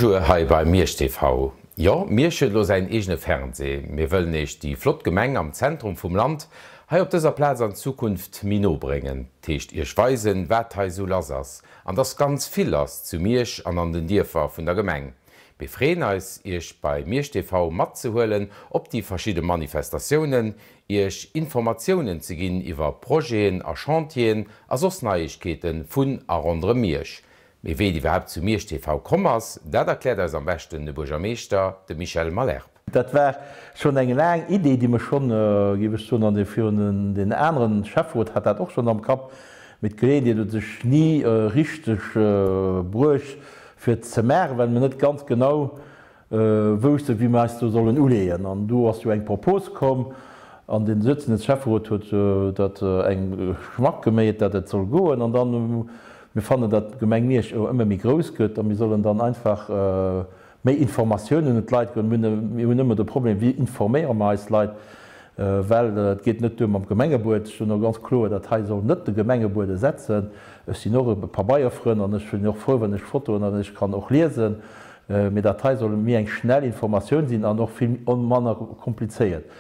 Bonjour hei bei Miersch TV. Jo, Miersch huet elo säin eegene Fernseh. Mir wëllen Iech déi flott Gemeng am Zentrum vum Land hei op dëser Plaz an Zukunft méi no bréngen. 't heescht Iech weisen, wat hei sou lass ass. An dass ganz vill lass zu Miersch an an den Dierfer vun der Gemeng. Mir freeën eis, Iech bei Miersch TV matzehuelen op déi verschidde Manifestatiounen, Iech Informatiounen ze ginn iwwer Projeten a Chantieren a soss Neiegkeete vun a ronderëm Miersch. Mee wéi et iwwerhaapt zu Miersch TV komm ass, dat erkläert eis am beschten de Buergermeeschter, de Michel Malherbe. Dat war schonn eng laang Idee, déi mer schonn, géif ech soen, an dee virun deen aneren Schäfferot hat dat och schonn am Kapp, mee d'Geleeënheet huet sech ni richteg bruecht, fir et ze maachen, well mer net ganz genau woussten, wéi mer eis do sollen uleeën. An do ass jo eng Propos komm, an dee sëtzende Schäfferot huet dat engem Geschmack geméit, datt et soll goen. An dann, mir fannen, datt d'Gemeng Miersch ëmmer méi grouss gëtt a mir sollen dann einfach méi Informatiounen un d'Leit goen. Mir hunn ëmmer de Problem, wéi informéiere mer eis Leit, well et geet net duer mam Gemengebuet. Ech soen och ganz kloer, dat hei soll net de Gemengebuet ersetzen. Ech sinn och e Pabeierfrënn an ech sinn och frou, wann ech Fotoen an ech kann och liesen. Mee dat hei soll méi eng schnell Informatioun sinn an och vill manner komplizéiert.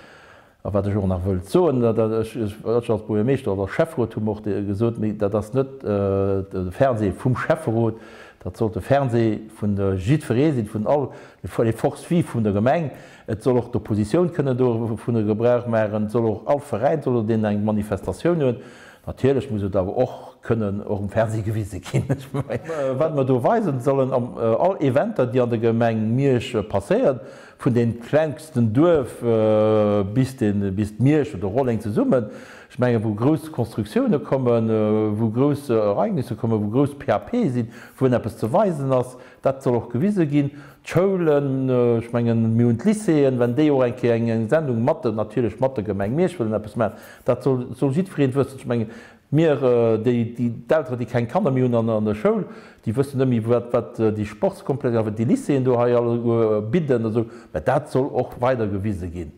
A wat ech och nach wëllt soen, dat ech, ech als Buergermeeschter oder als Schäfferot hu mer och gesot, mee dat ass net de Fernseh vum Schäfferot, dat sollt de Fernseh vun jiddweree sinn, vun all les forces vives vun der Gemeng. Et soll och d'Oppositioun kënnen dovunner Gebrauch maachen, et soll och all Veräin soll deen eng Manifestatioun hunn. Natierlech muss et awer och kënnen och um Fernseh gewise ginn. Wat mer do weisen sollen, all Eventer déi an der Gemeng Miersch passéieren, vun deem klengsten Duerf bis bis Miersch oder Rolleng zesummen, ech mengen wou grouss Constructioune kommen, wou grouss Ereignisser kommen, wou grouss PAP sinn, wou eppes ze weisen ass, dat soll och gewise ginn. D'Schoulen, ech mengen mir hunn d'Lycéeën, wenn déi och eng Kéier eng Sendung mat der, natierlech mat der Gemeng Miersch wëllen eppes maachen, dat soll soll jiddwereen wëssen. Ech mengen mir, déi déi d'Elteren déi keng Kanner méi hunn an an der Schoul, déi wëssen net méi wat wat déi Sportskomplexer, wat déi Lycéeën do hei alleguer bidden a sou, mä dat soll och weider gewise ginn.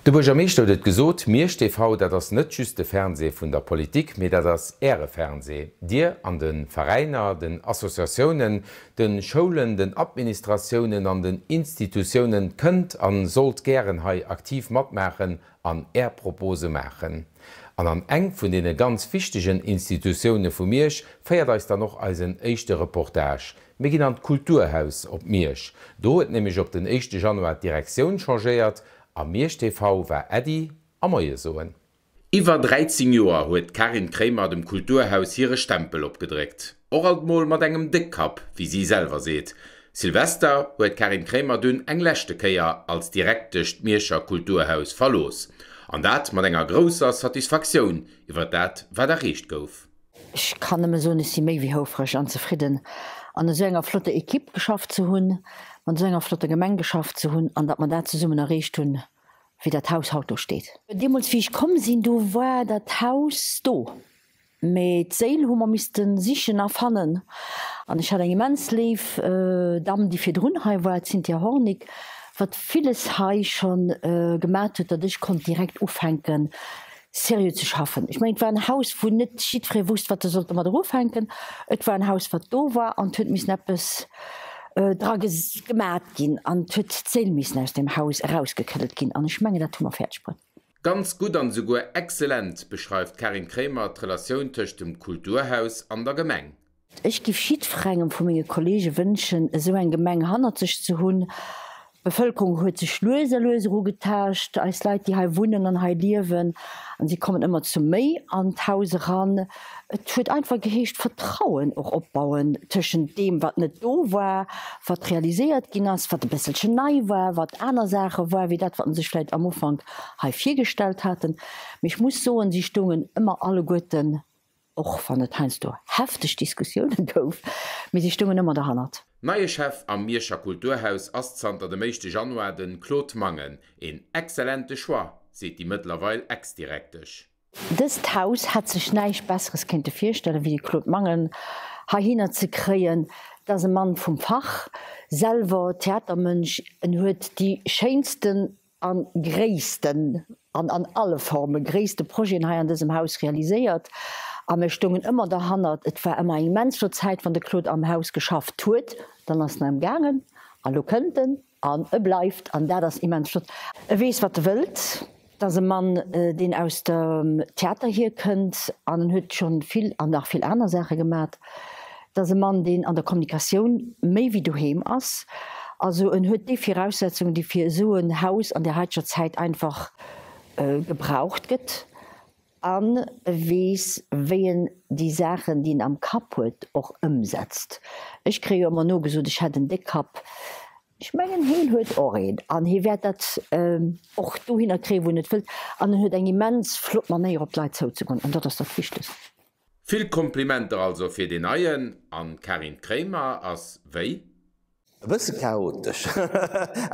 De Buergermeeschter huet et gesot, Miersch TV, dat ass net just de Fernseh vun der Politik, mee dat ass Äre Fernseh. Dir an de Veräiner, den Associatiounen, de Schoulen, den Administratiounen an den Institutiounen kënnt an sollt gären hei aktiv matmaachen an Är Propose maachen. An an eng vun deene ganz wichtegen Institutioune vu Miersch féiert eis dann och eisen éischte Reportage. Mir ginn an d'Kulturhaus op Miersch. Do huet nämlech op den éischte Januar d'Direktioun changéiert a Miersch TV war Äddi a Moie soen. Iwwer 13 Joer huet d'Karin Kremer dem Kulturhaus hire Stempel opgedréckt. Och alt mol mat engem Déckkapp, wéi si selwer seet. Silvester huet d'Karin Kremer dunn eng leschte Kéier als Direktesch d'Mierscher Kulturhaus verlooss. An dat mat enger grousser Satisfaktioun iwwer dat, wat erreecht gouf. Ech kann nëmme soen, ech si méi wéi houfreg an zefridden, an esou enger flotter Equipe geschafft ze hunn, mat esou enger flotter Gemeng geschafft ze hunn an datt mer dat zesummen erreecht hunn, wéi dat Haus haut do steet. Deemools wéi ech komm sinn, do war dat Haus do, mee d'Séil hu mer misste sichen a fannen. An ech hat eng immens léif Damm, déi virdrun hei war, d'Cynthia Hornick, wat villes hei scho gemat huet, datt ech konnt direkt ufänken, seriö ze schaffen. Ech mengen, et war en Haus, wou net jiddweree wousst, wat e sollt domadder ufänken. Et war en Haus, wat do war an et huet missen eppes dra gemat ginn an et huet d'Séil missen aus deem Haus erausgekëddelt ginn an ech mengen, dat hu mer fäerdeg bruet. Ganz gutt an esouguer exzellent beschreift d'Karin Kremer d'Relatioun tëscht dem Kulturhaus an der Gemeng. Ech giff jiddferengem vu menge Kollege wënschen, esou eng Gemeng hannert sech ze hunn. D'Bevëlkerung huet sech lues a lues erugetaascht, eis Leit, déi hei wunnen an hei liewen, an si kommen ëmmer zu méi an d'Haus eran. Et huet einfach geheescht, Vertrauen och opbauen tëschent deem, wat net do war, wat realiséiert ginn ass, wat e bësselchen nei war, wat aner Saache war wéi dat, wat mer sech vläicht am Ufank hei virgestallt haten. Mee ech muss soen, si stoungen ëmmer alleguerten Och wann et heiansdo hefteg Diskussioune gouf, mee si stoungen ëmmer derhannert. Neie Chef am Mierscher Kulturhaus ass zanter dem éischte Januar de Claude Mangen. Een exzellente Choix, seet déi mëttlerweil Ex-Direktesch. Dëst Haus hätt sech näischt Besseres kéinte virstellen, wéi de Claude Mangen heihinner ze kréien. Et ass e Mann vum Fach, selwer Theatermënsch, en huet déi schéinsten a gréissten, an an alle Forme gréisste Projeten hei an dësem Haus realiséiert a mir stoungen ëmmer derhannert. Et war ëmmer eng immens flott Zäit, wann de Claude am Haus geschafft huet, dann ass en erëm gaangen. An elo kënnt en an e bleift an dat ass immens flott. E weess, wat e wëllt. Et ass e Mann, deen aus dem Theater hierkënnt an en huet scho vill an nach vill aner Saache gemat. Et ass e Mann, deen an der Kommunikatioun méi wéi doheem ass. Also en huet déi Viraussetzungen, déi fir esou en Haus an der haiteger Zäit einfach gebraucht gëtt. An e weess, wéi en déi Saachen, déi en am Kapp huet, och ëmsetzt. Ech kréie jo ëmmer nogesot, ech hätt en Déckkapp. Ech mengen, heen huet och een an hie wäert dat och dohinner kréien, wou en et wëllt. An en huet eng immens flott Manéier, op d'Leit zouzegoen. An dat ass dat Wichtegst. Vill Komplimenter also fir deen Neien. An d'Karin Kremer ass wéi? E bësse chaotesch,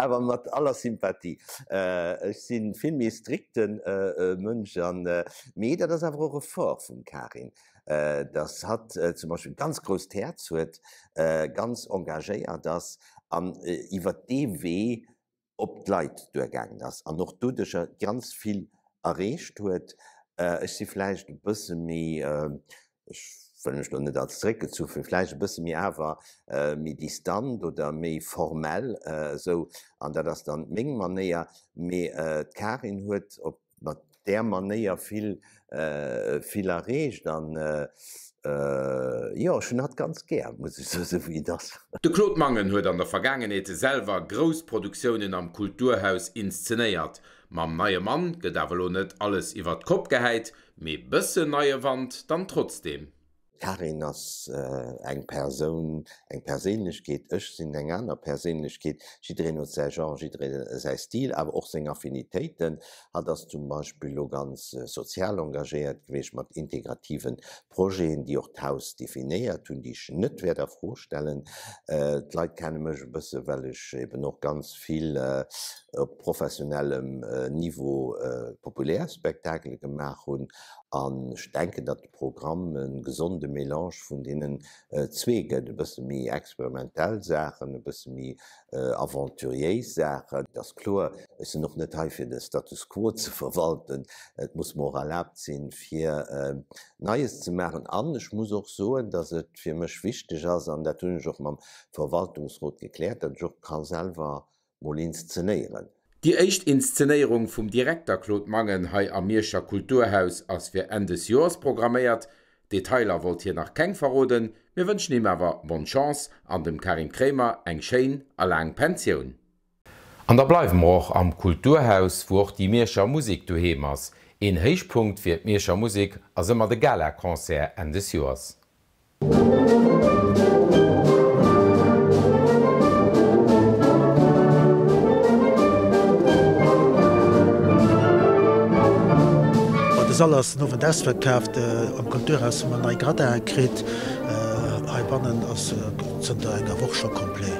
awer mat aller Sympathie. Ech si vill méi e strikte Mënsch an, mee dat ass awer och e Fort vum Karin, dass hatt zum Beispill e ganz grousst Häerz huet, ganz engagéiert ass an iwwert dee Wee op d'Leit duergaangen ass an och doduercher ganz vill erreecht huet. Ech si vläicht e bësse méi, ech wëll mech elo net als zeréckgezu fillen, vläicht e bësse méi awer méi distant oder méi formell esou an dat ass dann meng Manéier. Mee d'Karin huet op mat där Manéier vill vill erreecht an jo ech hunn hatt ganz gär, muss ech soen, esou wéi et ass. De Claude Mangen huet an der Vergaangenheet selwer grouss Produktiounen am Kulturhaus inszenéiert. Mam neie Mann gëtt awer elo net alles iwwert d'Kopp gehäit, mee bëssen neie Wand dann trotzdeem. D'Karin ass eng Persoun, eng Perséinlechkeet, ech sinn eng aner Perséinlechkeet. Jiddereen huet säi Genre, jidderee säi Stil, awer och seng Affinitéiten. Hatt ass zum Beispill elo ganz sozial engagéiert gewiescht mat integrativen Projeten, déi och d'Haus definéiert hunn, déi ech net wäert a Fro stellen. D'Leit kenne mech e bësse well ech eben och ganz vill op professionellem Niveau populär Spektakele gemaach hunn an ech denken, datt de Programm e gesonde Melange vun deenen zwee gëtt, e bësse méi experimentell Saachen, e bësse méi aventuriéis Saachen. Et ass kloer, ech sinn och net hei fir de Status quo ze verwalten, et muss mer och erlaabt sinn, fir Neies ze maachen. An ech muss och soen, datt et fir mech wichteg ass, an dat hunn ech och mam Verwaltungsrot gekläert, datt ech och ka selwer mol inszenéieren. Déi éischt Inszenéierung vum Direkter Claude Mangen hei am Mierscher Kulturhaus ass fir Enn des Joers programméiert. Detailer wollt hien nach keng verroden, mir wënschen him awer bonne Chance an dem Karin Kremer eng schéin a laang Pensioun. An da bleiwe mer och am Kulturhaus, wou och déi Mierscher Musek doheem ass. Een Héichpunkt fir d'Mierscher Musek ass ëmmer de Gala-Concert Enn des Joers. De Sall ass den Owend ausverkaaft. Am Kulturhaus hu mer nei Gradinge kritt. Heibannen ass zënter enger Woch scho complet.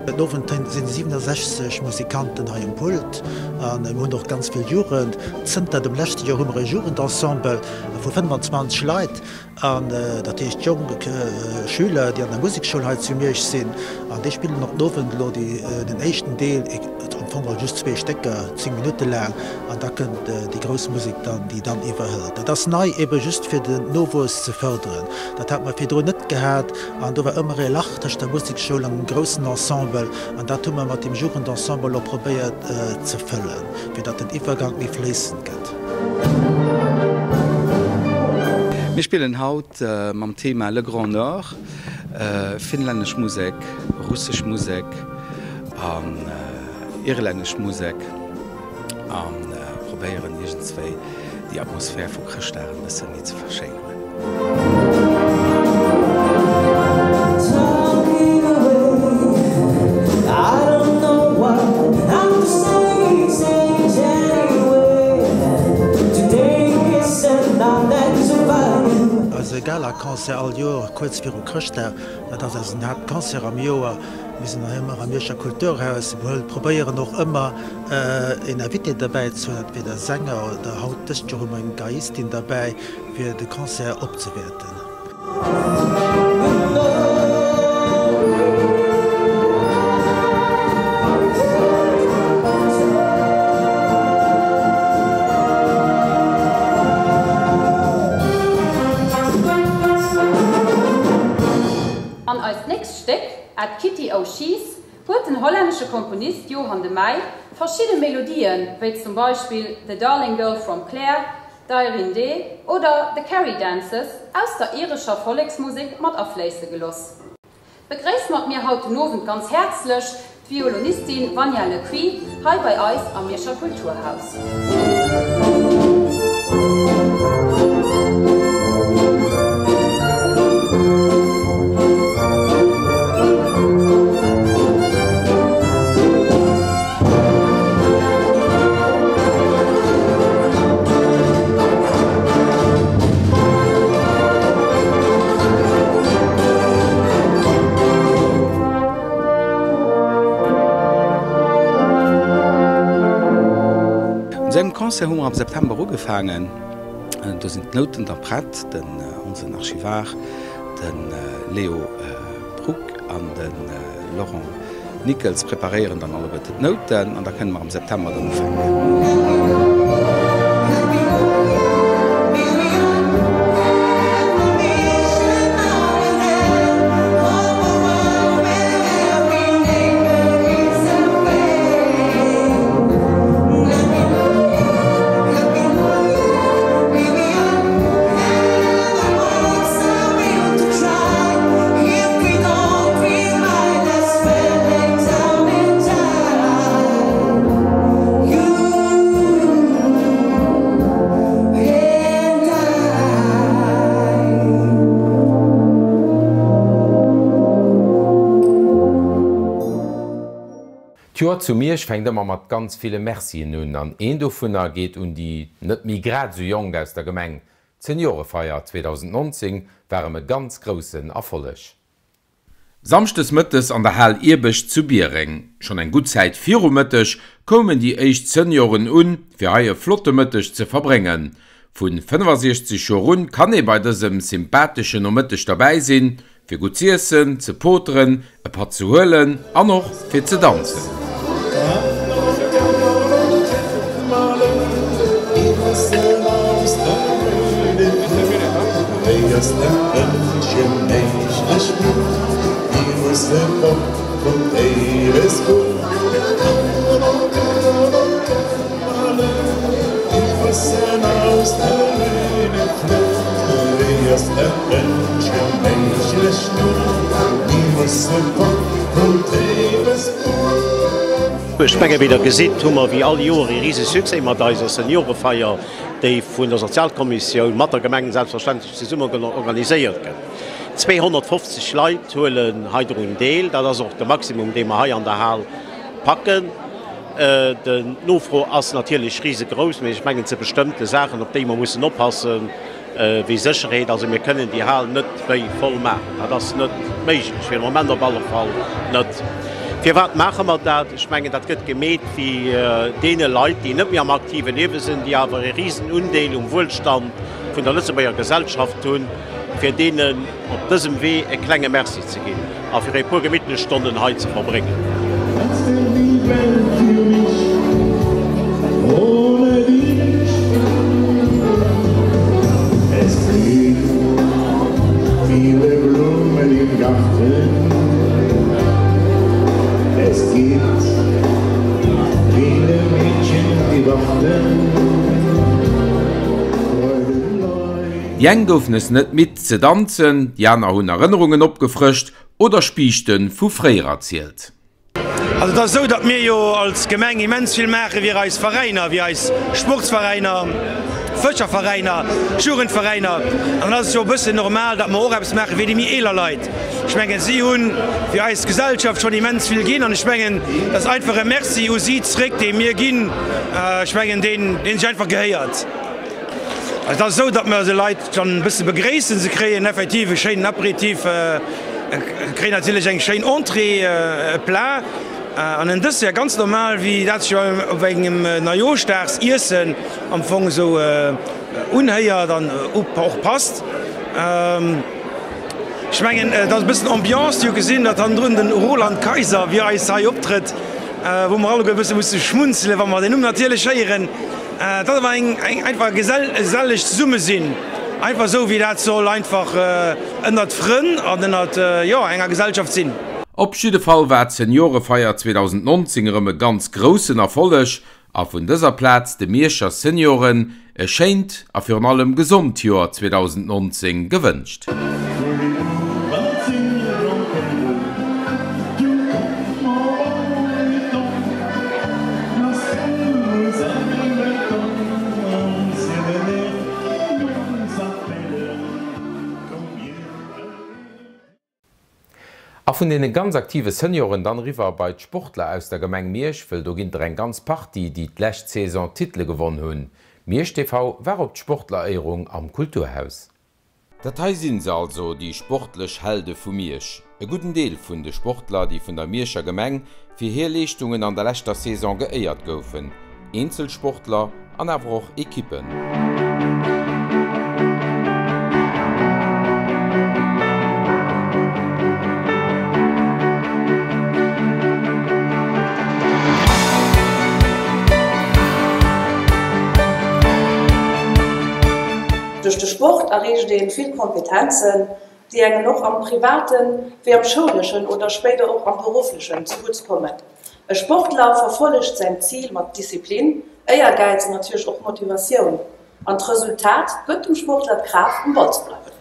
Den Owend sinn 67 Musikanten hei um Pult a mir hunn och ganz vill Jugend. Zënter dem leschte Joer hu mer e Jugendensemble vu 25 Leit. An dat heescht jonk Schüler, déi an der Musekschoul hei zu Miersch sinn. An déi spillen och den Owend elo den éischten Deel, am Fong geholl just zwee Stécker, 10 Minutte laang. An da kënnt déi grouss Musek dann, déi dann iwwerhëlt. Dat ass nei, ebe just fir den Nowuess ze fërderen. Dat hat mer virdrun net gehat. An do war ëmmer ee Lach tëscht der Musekschoul an dem groussen Ensemble. An dat hu mer mat deem Jugendensemble elo probéiert ze fëllen, fir datt den Iwwergank méi fléissend gëtt. Mir spillen haut mam Thema Le Grand Nord, finnlännesch Musek, russesch Musek an irlännesch Musek a probéieren iergendswéi déi Atmosphär vu Chrëschtdag en bësse méi ze verschéineren. Eise Galaconcert all Joer kuerz viru Chrëschtdag, dat ass eisen Haaptconcert am Joer. Mir sinn hei ëmmer am Mierscher Kulturhaus. Mir probéieren och ëmmer een Invité derbäi ze hunn, entweder Sänger oder haut dëst Joer hu mer eng Geiistin derbäi. fir de Concert opzewäerten. An eist nächst Stéck, At Kitty O'She's. huet den hollännesche Komponist Johan de Meij verschidde Melodien, wéi zum Beispill The Darling Girl from Clare, D'Irene Dee oder The Kerry Dances, aus der irescher Volleksmusek mat afléisse geloss. Begréisst mat mir haut den Owend ganz häerzlech d'Violonistin Vanja Lecuit hei bei eis am Mierscher Kulturhaus. Un sengem Concert hu mer am September ugefaangen. Do sinn d'Nouten da prett, den onsen Archivar, de Léo Bruck an de Laurent Nickels preparéieren dann alleguerten d'Nouten an da kënne mer am September dann ufänken. D'Joer zu Miersch fänkt ëmmer mat ganz ville Mercien un, an een dovunner geet un déi net méi grad esou Jonk aus der Gemeng. D'Seniorefeier 2019 war erëm e ganz groussen Erfolleg. Samschdes mëttes an der Hal Iewescht zu Biereng. Schonn eng gutt Zäit viru Mëtteg koumen déi éischt Senioren un, fir hei e flotte Mëtteg ze verbréngen. Vu 65 Joer un kann ee bei dësem sympatheschen Nomëtteg derbäi sinn, fir gutt z'iessen, ze poteren, e Patt ze huelen an och fir ze danzen. Ech menge wéi der gesitt, hu mer wéi all Joer ee rise Succès mat eiser Seniorefeier, déi vun der Sozialkommissioun mat der Gemeng selbstverständlech zesummen organiséiert gëtt. 250 Leit huelen hei drun deel, dat ass och de Maximum dee mer hei an der Hal packen. D'Nofro ass natierlech risegrouss, mee ech mengen et si bestëmmte Saachen op déi mer mussen oppassen, wéi Sécherheet. Also mir kënnen déi Hal net méi voll maachen. Dat ass net méiglech, fir de Moment op alle Fall net. Firwat maache mer dat? Ech mengen, dat gëtt gemeet fir deene Leit, déi net méi am aktive Liewe sinn, déi awer e risen Undeel um Wuelstand vun der Lëtzebuerger Gesellschaft hunn, fir deenen op dësem Wee e klenge Merci ze ginn a fir e puer gemittlech Stonnen hei ze verbréngen. Déi eng goufen es net midd ze danzen, déi aner hunn Erënnerungen opgefrëscht oder Spiichte vu fréier erzielt. Also et ass esou, datt mir jo als Gemeng immens vill maache fir eis Veräiner, fir eis Sportsveräiner, Fëscherveräiner, Jugendveräiner. An dann ass et jo e bëssen normal, datt mer och eppes maache fir déi méi eeler Leit. Ech mengen, si hu fir eis Gesellschaft schonn immens vill ginn an ech mengen, dat ass einfach e Merci u si zréck, dee mir ginn, ech mengen, deen sech einfach gehéiert. Et ass esou, datt mer de Leit dann e bësse begréissen. Se kréien effektiv e schéinen Apéritif, kréien natierlech eng schéin Entrée, e Plat an en Dessert, ganz normal, wéi dat sech op engem Neijoschdagsiessen am Fong esou unhéiert an och passt. Ech mengen, et ass e bëssen Ambiance. Dir hutt gesinn, datt hannendrun de Roland Kaiser fir eis hei optrëtt, wou mer alleguer e bësse musse schmunzelen, wa mer deen Numm natierlech héieren. Et ass awer eng einfach geselleg Zesummesinn, einfach esou wéi dat soll einfach ënnert Frënn an ënnert jo enger Gesellschaft sinn. Op jidde Fall war d'Seniorefeier 2019 erëm e ganz groussen Erfolleg a vun dëser Plaz de Mierscher Senioren e schéint a virun allem gesond Joer 2019 gewënscht. A vun deene ganz aktive Senioren dann eriwwer bei d'Sportler aus der Gemeng Miersch, wëll do ginn der eng ganz Partie, déi d'lescht Saison Titele gewonn hunn. Miersch TV war op d'Sportleréierung am Kulturhaus. Dat hei sinn se also, déi sportlech Helde vu Miersch. E gudden Deel vun de Sportler, déi vun der Mierscher Gemeng fir hir Leeschtungen an der leschter Saison geéiert goufen. Eenzelsportler an awer och Ekippen. Duerch de Sport erreecht een vill Kompetenzen, déi engem och am privaten wéi am schouleschen oder spéider och am berufflechen zugutts kommen. E Sportler verfollegt säin Zil mat Disziplin, Éiergäiz an natierlech och Motivatioun. An d'Resultat gëtt dem Sportler d'Kraaft um Ball ze bleiwen.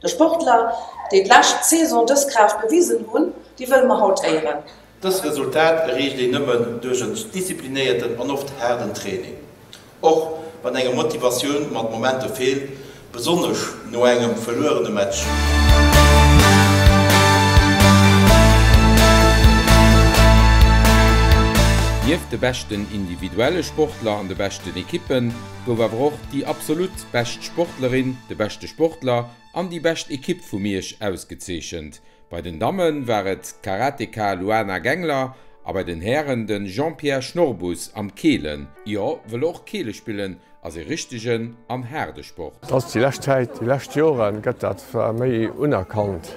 De Sportler, déi d'lescht Saison dës Kraaft bewisen hunn, déi wëlle mer haut éieren. Dës Resultat erreecht een nëmmen duerch en disziplinéierten an oft haarden Training. Och wann engem Motivatioun mat Momenter feelt, besonnesch no engem verluerene Match. Nieft de beschten individuelle Sportler an de beschten Ekippen, gouf awer och déi absolut bescht Sportlerin, de beschte Sportler an déi bescht Ekipp vu Miersch ausgezeechent. Bei den Damme war et d'Karateka Luana Gengler a bei den Hären de Jean-Pierre Schnorbus am Keelen. Jo, wëll och Keele spillen ass ee richtegen an haarde Sport. Et ass déi lescht Zäit, déi lescht Jore gëtt dat méi unerkannt.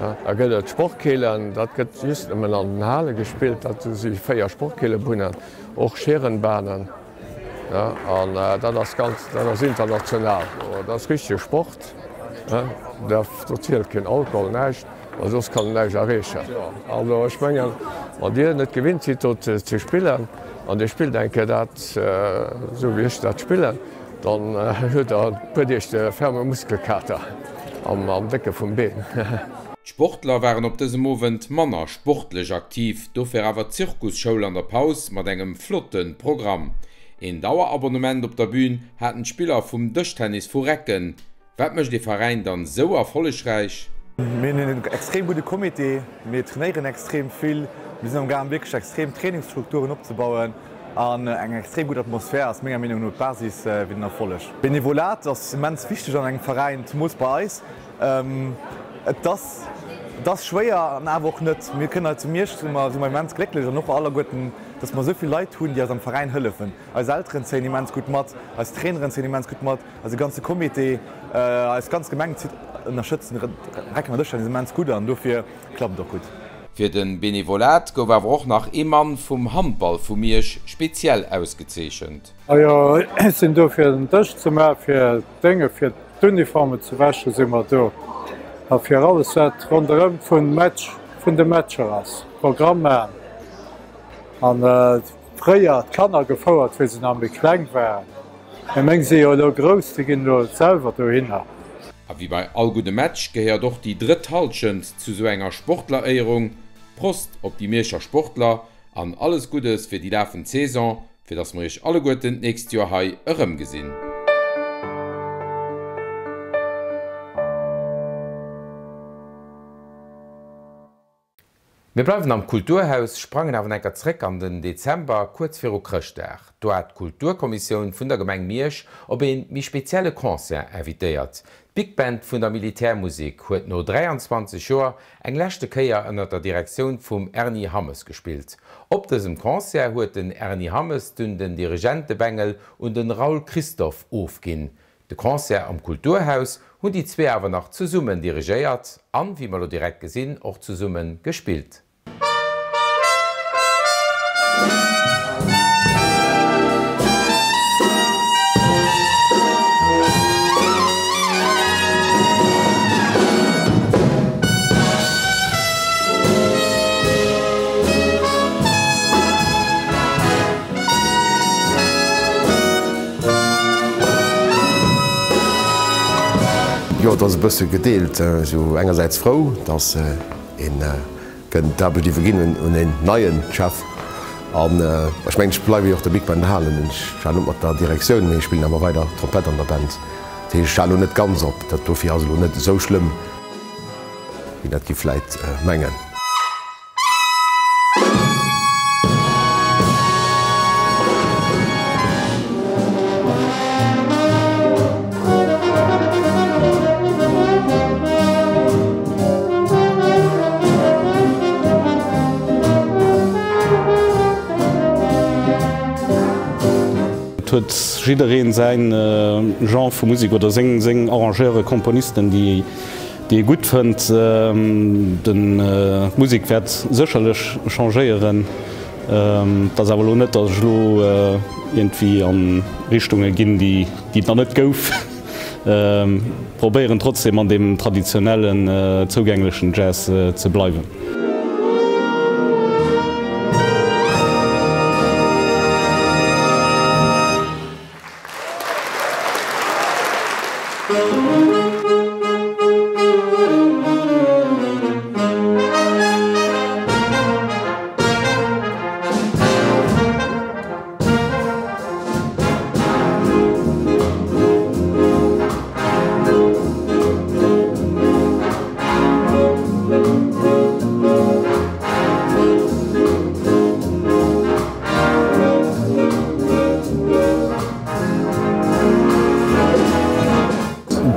Da gëtt et Sportkeelen, dat gëtt just nëmmen an den Hale gespillt, dat si 4 Sportkeelebunnen, och Scherenbahnen. An dat ass ganz, dat ass international. Dat ass richtege Sport. Do zielt keen Alkohol, näischt, well soss kann en näischt erreechen. Also ech mengen, wann Dir net gewinnt sidd do ze spillen an Dir spillt eng Kéier dat esou wéi ech dat spillen, dann hutt Der e puer Deeg de ferme Muskelkater am Décke vum Been. D'Sportler waren op dësem Owend manner sportlech aktiv, dofir awer d'Zirkusschoul an der Paus mat engem flotte Programm. Een Dauerabonnement op der Bühn haten d'Spiller vum Dëschtennis vu Recken. Wat mécht ee Veräin dann sou erfollegräich? Mir hunn en extrem gudde Comité, mir trainéieren extrem vill, mir sinn am gaang wierklech extrem Trainingsstrukturen opzebauen an eng extrem gutt Atmosphär ass menger Meenung no d'Basis fir den Erfolleg. Benevolat ass immens wichteg an engem Veräin, zemools bei eis. Et ass, et ass schwéier an awer och net. Mir kënnen hei zu Miersch si mer, si mer immens glécklech an och alleguerten, dass mer esou vill Leit hunn, déi eis am Veräin hëllefen. Eis Elteren zéien immens gutt mat, eis Traineren zéien immens gutt mat, eise ganze Comité, eis ganz Gemeng zitt, ënnerstëtzen Reckener Dëschtennis immens gutt an dofir klappt et och gutt. Fir de Benevolat gouf awer och nach ee Mann vum Handball vu Miersch speziell ausgezeechent. Majo, ech sinn do fir den Dësch ze maachen, fir d'Dénge fir d'Uniformen ze wäschen si mer do a fir alles wat ronderëm vun Match, vun de Matcher ass, Programm maachen an fréier d'Kanner gefouert wéi se nach méi kleng waren, mee meng si jo elo grouss, déi ginn elo selwer dohinner. A wéi bei all gudde Match gehéiert och déi drëtt Halschent zu sou enger Sportleréierung. Prost op déi Mierscher Sportler an alles Guddes fir déi lafend Saison! Fir dass mer iech alleguerten d'nächst Joer hei erëmgesinn. Mir bleiwen am Kulturhaus, sprangen awer enker zréck an den Dezember, kuerz viru Chrëschtdag. Do hat d'Kulturkommissioun vun der Gemeng Miersch op ee méi spezielle Concert invitéiert. D'Big Band vun der Militärmusek huet no 23 Joer eng leschte Kéier ënner der Direktioun vum Ernie Hammes gespillt. Op dësem Concert huet den Ernie Hammes dunn den Dirigentebengel un den Raoul Christophe ofginn. De Concert am Kulturhaus hunn déi zwee awer nach zesummen dirigéiert an, wéi mer lo direkt gesinn, och zesumme gespillt. Et ass e bësse gedeelt, esou engersäits frou, datt een kënnt d'Aarbecht iwwerginn un een neien Chef an ech mengen, ech bleiwe jo och der Big Band erhalen, ech halen op mat der Direktioun, mee ech spillen awer weider Trompett an der Band. Dat heescht, ech halen elo net ganz op, dat dofir ass elo net esou schlëmm, wéi dat gi vläit mengen. Et huet jiddereen säin Genre vu Musek oder seng Arrangeuren, Komponisten, déi ee gutt fënnt. D'Musek wäert sécherlech changéieren. Et ass awer elo net, datt ech elo iergendwéi a Richtunge ginn, déi et nach net gouf. Probéieren trotzdem an deem traditionellen, zougänglechen Jazz ze bleiwen.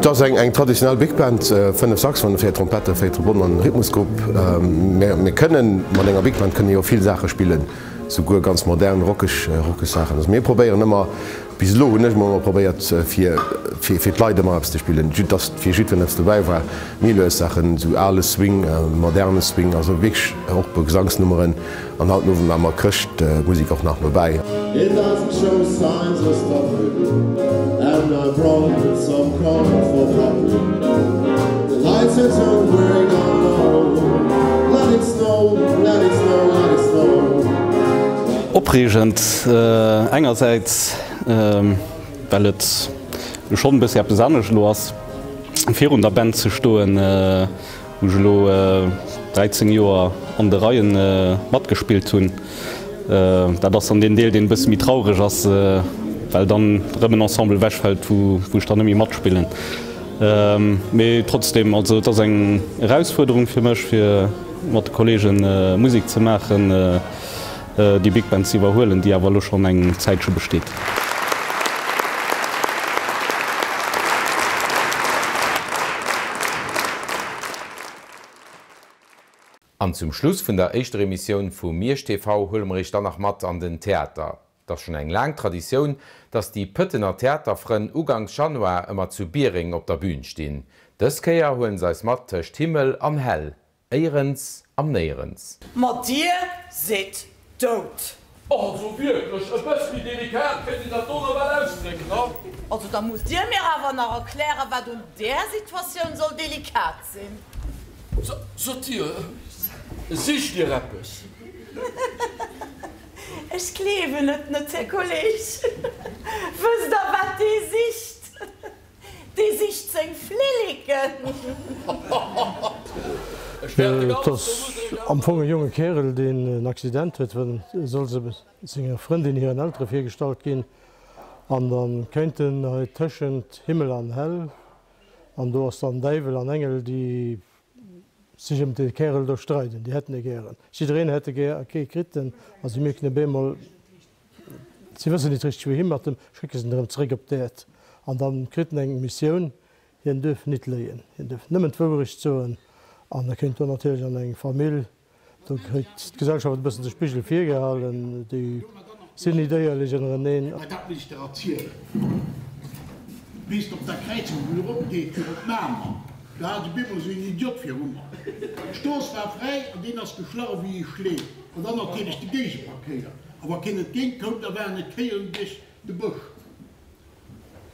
Et ass eng traditionell Big Band, 5 Saxophonen, 4 Trompetten, 4 Trombonen an en Rhythmusgrupp. Mir kënnen mat enger Big Band kënne jo vill Saache spillen. Souguer ganz modern rockeg rockeg Saachen. Also mir probéieren ëmmer, bis elo hunn ech mol ëmmer probéiert fir fir fir d'Leit ëmmer eppes ze spillen, jut dass fir jiddwereen eppes dobäi war. Méi lues Saachen, esou ale Swing, moderne Swing, also wierklech och e puer Gesangsnummeren. An haut den Owend maache mer Chrëschtmusek och nach nobäi. It doesn't show signs of stopping And I brought some corn for popping The lights are turned wearing on low Let it snow, let it snow, let it snow Opreegend engersäits, well et schonn e bëssi eppes anescht elo ass, virun der Band ze stoen, wou ech elo 13 Joer an de Reie matgespillt hunn. Dat ass dann deen Deel, deen e bësse méi traureg ass, well dann erëm en Ensemble ewechfält, wou ech dann net méi matspillen. Mee trotzdeem, also et ass eng Erausfuerderung fir mech, fir mat de Kolleege Musek ze maachen. Déi Big Band ze iwwerhuelen, déi awer elo schonn eng Zäitche besteet. An zum Schluss vun der éischter Emissioun vu Miersch TV huele mer iech dann nach mat an den Theater. Et ass schonn eng laang Traditioun, dass déi Pëttener Theaterfrënn uganks Januar ëmmer zu Biereng op der Bühn stinn. Dës Kéier huelen se eis mat tëscht Himmel an Hell, Éierens am Néierens. Ma dir sidd dout! Also wierklech, e bëss méi delikat kéint een dat do nawell ausdrécken, ha? Also da musst dir mir awer nach erklären, wat un där Situatioun soll delikat sinn. Sot dir, sicht dir eppes? Ech gleewen et net, Här Kolleg. Wësst der, wat dee sicht? Dee sicht seng Flilleken. Et ass am Fong e jonge Kärel, deen en Accident huet, well e soll se senger Frëndin hiren Eltere virgestallt ginn. An da kéint en hei tëschent Himmel an Hell, an do ass dann Däiwel an Engel, déi sech ëm dee Kärel do streiden. Déi hätten e gären, jiddereen hätt e gär a kee kritt en. A si mierken op eemol, Si wëssen nit richteg wouhi mat em, schécke se en erëm zeréck op d'Äerd. An da kritt en eng Missioun, hien duerf nit léien, hien duerf nëmmen d'Wouerecht soen. An e kéint do natierlech an eng Famill, do kritt d'Gesellschaft e bëssen de Spigel virgehalen, déi sinn nit éierlech ënnereneen. Mä dat muss ech der erzielen. Weess de, op der Kräizung, wou et eropgeet fir op Mamer, do hat ech op eemol esou een Idiot viru mer. D'Strooss war fräi an deen ass geschlache wéi ee Schleek. An dann natierlech de Géigeverkéier. A wa keen entgéint koum, da waren et Kéieren duerch de Bësch.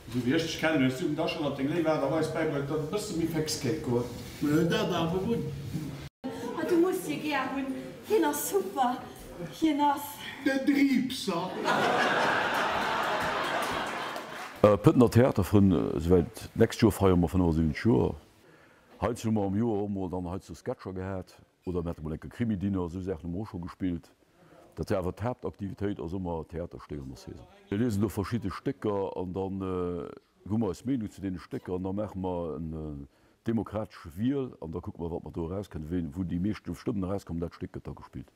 Esou wéi ech dech kennen, hues du em da schonn op deng léif Aart a Weis bäibruecht, datt et e bësse méi féx kéint goen. Mä huel dat awer un. Ah, du muss hie gär hunn, hien ass super, hien ass. Den Driibser. Pëttener Theaterfrënn, esouwäit d'nächst Joer feiere mer 75 Joer. Heizou hu mer am Joer och mol dann heizou Sketcher gehat oder mir hate mol enke Krimi-Dinner, esou Saachen hu mer och scho gespillt. Dat war awer d'Haaptaktivitéit ass ëmmer Theaterstéck an der Saison. Mir liesen do verschidde Stécker an dann hu mer eis Meenung zu deene Stécker an da maache mer en demokratesche Wiel an da kucke mer wat mer do erauskënnt. Wéi wou déi meeschte Stëmmen erauskommen, dat Stéck gëtt da gespillt.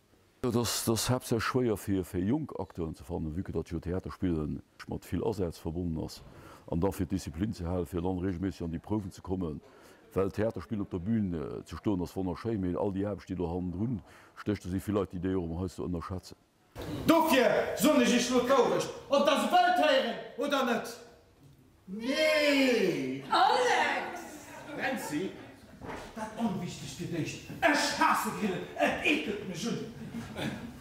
Et ass haaptsächlech schwéier fir jonk Acteuren ze fannen, vue que datt jo Theaterspillen mat vill Asaz verbonnen ass, an da fir d'Disziplin ze halen, fir dann regelméisseg an déi Prouwen ze kommen, well Theaterspillen op der Bühn ze stoen ass wonnerschéin, mee all déi Aarbecht déi do hannendrun stécht, do si vill Leit déi déi och emol heiansdo ënnerschätzen. Dofir soen ech iech lo d'Wourecht, ob der se wëllt héieren oder net. Nee! Alex! Nancy, dat onwichtegst fir d'éischt, Ech haasse Grillen, et eekelt mech un!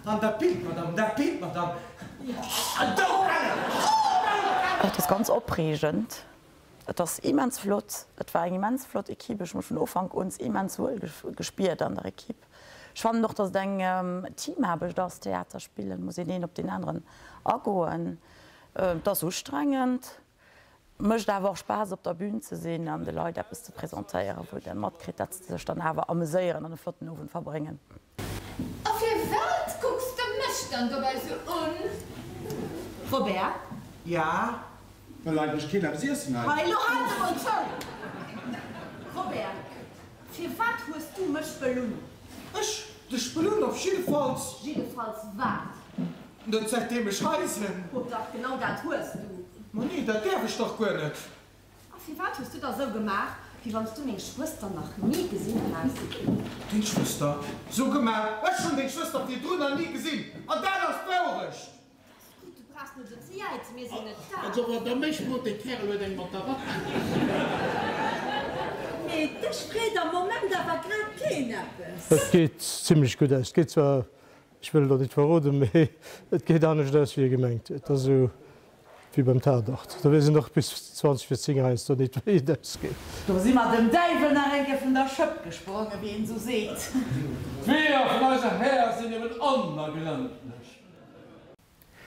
An dat Bild, Madame, dat Bild, Madame, doudelle! Doudelle! Et ass ganz opreegend, et ass immens flott, et war eng immens flott Equipe, ech hu mech vun Ufank un immens wuel gespiert an der Equipe. Ech fannen och, datt et eng Teamaarbecht ass, Theater spillen, muss een een op deen aneren agoen. Et ass ustrengend, mécht awer och Spaass op der Bühn ze sinn an de Leit eppes ze presentéieren, wou der matkritt, dat se sech dann awer ameséieren an e flotten Owend verbréngen. A firwat kucks de mech dann dobäi sou un? Robert? Ja? Wëll eigentlech keen eppes iessen hei? Hei, lo hal de mol zou! Robert, firwat hues du mech belunn? Ech dech belunn? Op jiddefalls. Jiddefalls wat? Net säitdeem ech hei sinn. Oh dach, genau dat hues du. Ma nee, dat däerf ech dach guer net. A firwat hues du da sou gemaach, wéi wann s du meng Schwëster nach ni gesinn häss? Deng Schwëster? Sou gemaach? Ech hunn deng Schwëster virdrun nach ni gesinn, an dat ass d'Wourecht! Dat ass gutt, du brauchs net esou ze jäizen, mir sinn net da. Also wann der mech frot, dee Kärel huet eng mat der Ratsch. Mee dech freet am Moment awer grad keen eppes. Et geet zimlech gutt aus. Et geet zwar Ech wëll et och nit verroden, mee et geet anescht aus wéi ee gemengt huet. Et ass esou wéi beim Tatort, do weess een och bis 20 vir 10 heiansdo nit wéi et ausgeet. Do si mer dem Däiwel nach eng Kéier vun der Schëpp gesprongen, wéi een esou seet. D'Weeër vun eiser Här sinn eben onergrëndlech.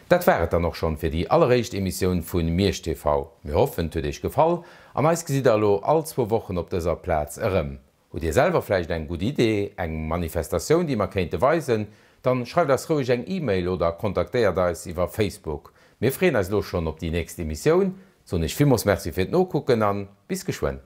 Dat war et dann och schonn fir déi alleréischt Emissioun vun Miersch TV. Mir hoffen et huet iech gefall an eis gesitt der elo all zwou Wochen op dëser Plaz erëm. Hutt Dir selwer vläicht eng gutt Idee, eng Manifestatioun déi mer kéinte weisen, dann schreift eis roueg eng E-Mail oder kontaktéiert eis iwwer Facebook. Mir freeën eis elo schonn op déi nächst Emissioun, soen Iech villmols Merci fir d'Nokucken an bis geschwënn.